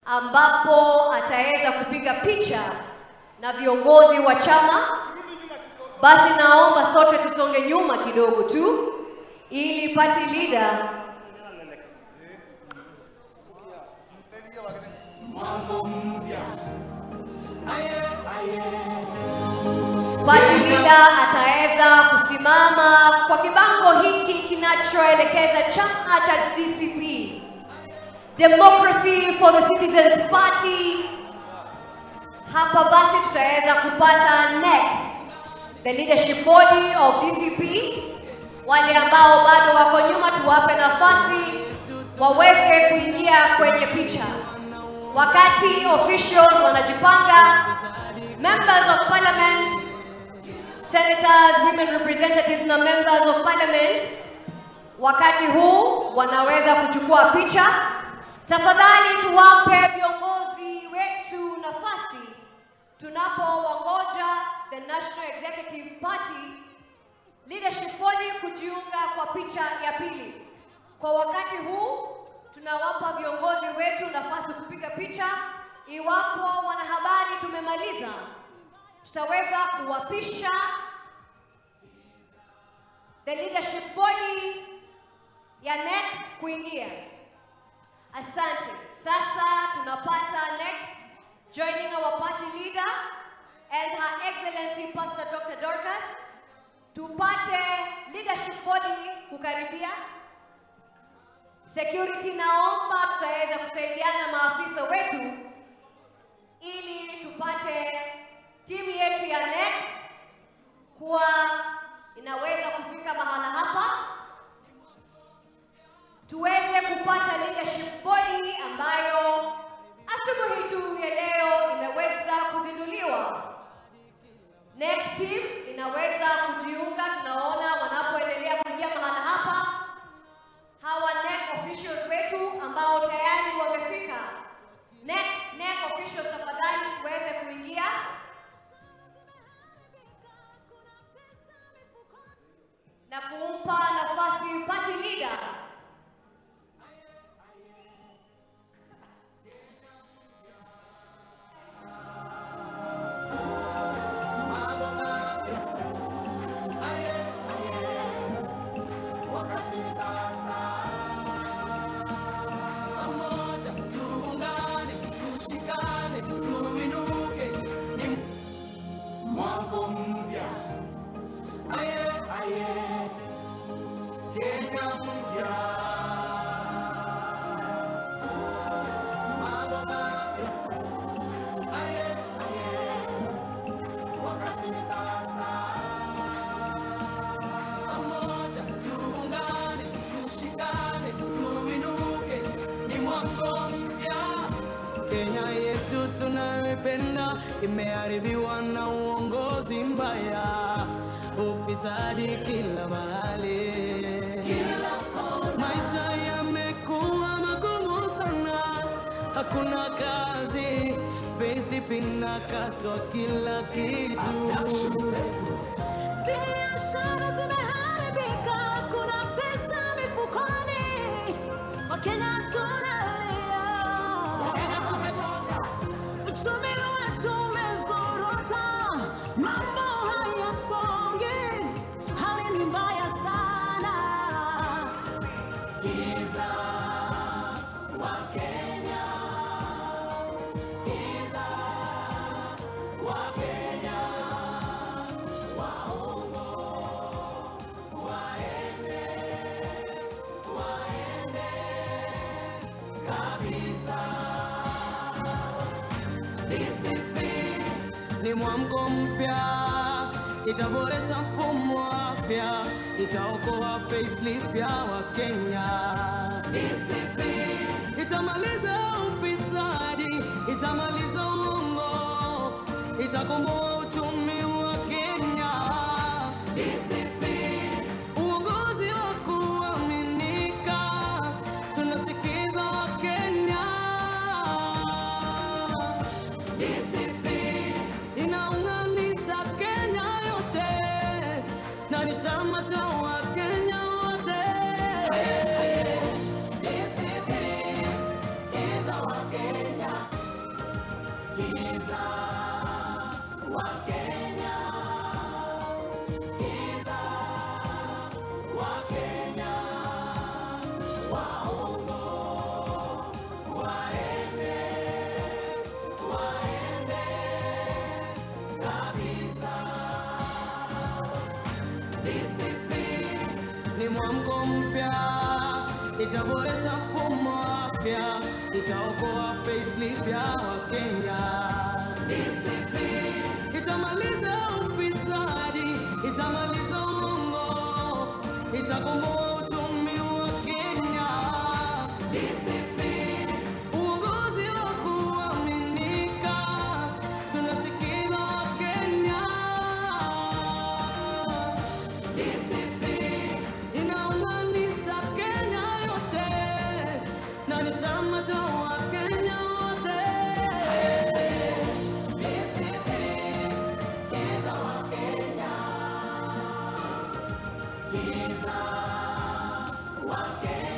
ambapo ataweza kupiga picha na viongozi wa chama. Basi naomba sote tusonge nyuma kidogo tu ili party leader ataweza kusimama kwa kibango hiki kinachoelekeza chama cha DCP, Democracy for the Citizens Party. Hapa basi tutaweza kupata NEC, the leadership body of DCP. Wale ambao bado wako nyuma tuwape nafasi waweze kuingia kwenye picha. Wakati officials wanajipanga, members of parliament, senators, women representatives na members of parliament, wakati huu wanaweza kuchukua picha. Tafadhali tuwape viongozi wetu nafasi tunapowangoja the National Executive Party Leadership Body kujiunga kwa picha ya pili. Kwa wakati huu tunawapa viongozi wetu nafasi kupiga picha. Iwapo wanahabari tumemaliza, tutaweza kuwapisha the leadership body ya NEC kuingia. Asante. Sasa tunapata NEC joining our party leader and Her Excellency Pastor Dr. Dorcas. Tupate leadership body kukaribia. Security, naomba tutaweza kusaidiana maafisa wetu ili tupate timu yetu ya NEC kuwa inaweza kufika mahala hapa, tuweze kupata leadership body ambayo asubuhi tu ya leo imeweza kuzinduliwa. NEC team inaweza kujiunga, tunaona wanapoendelea kuingia mahala hapa. Hawa NEC officials wetu ambao tayari wamefika. NEC officials tafadhali tuweze kuingia. Na kumpa nafasi party leader. Kenya yetu tunayoipenda imeharibiwa na uongozi mbaya, ufisadi kila mahali, kila kona. Maisha yamekuwa magumu sana, hakuna kazi, payslip inakatwa kila kitu. Biashara zimeharibika, kuna pesa mifukoni, Wakenya tunalia. Uchumi wetu umezorota, mambo hayasongi, hali ni mbaya sana. Sikiza Wakenya, sikiza Wakenya, waongo waende, waende kabisa. DCP ni mwamko mpya, itaboresha mfumo wa afya, itaokoa payslip ya Wakenya. DCP itamaliza ufisadi, itamaliza uongo, itakomboa uchumi wa Kenya. DCP uongozi wa kuaminika, tunasikiza Wakenya. DCP inaunganisha Kenya yote na ni chama cha Wakenya wote. DCP, sikiza Wakenya. Itaboresha mfumo wa afya, itaokoa payslip ya Wakenya. DCP itamaliza ufisadi, itamaliza uongo, itakomboa uchumi wa Kenya. DCP uongozi wa kuaminika, tunasikiza Wakenya. DCP inaunganisha Kenya yote na ni chama cha Wakenya wote. DCP, sikiza Wakenya, sikiza Wakenya.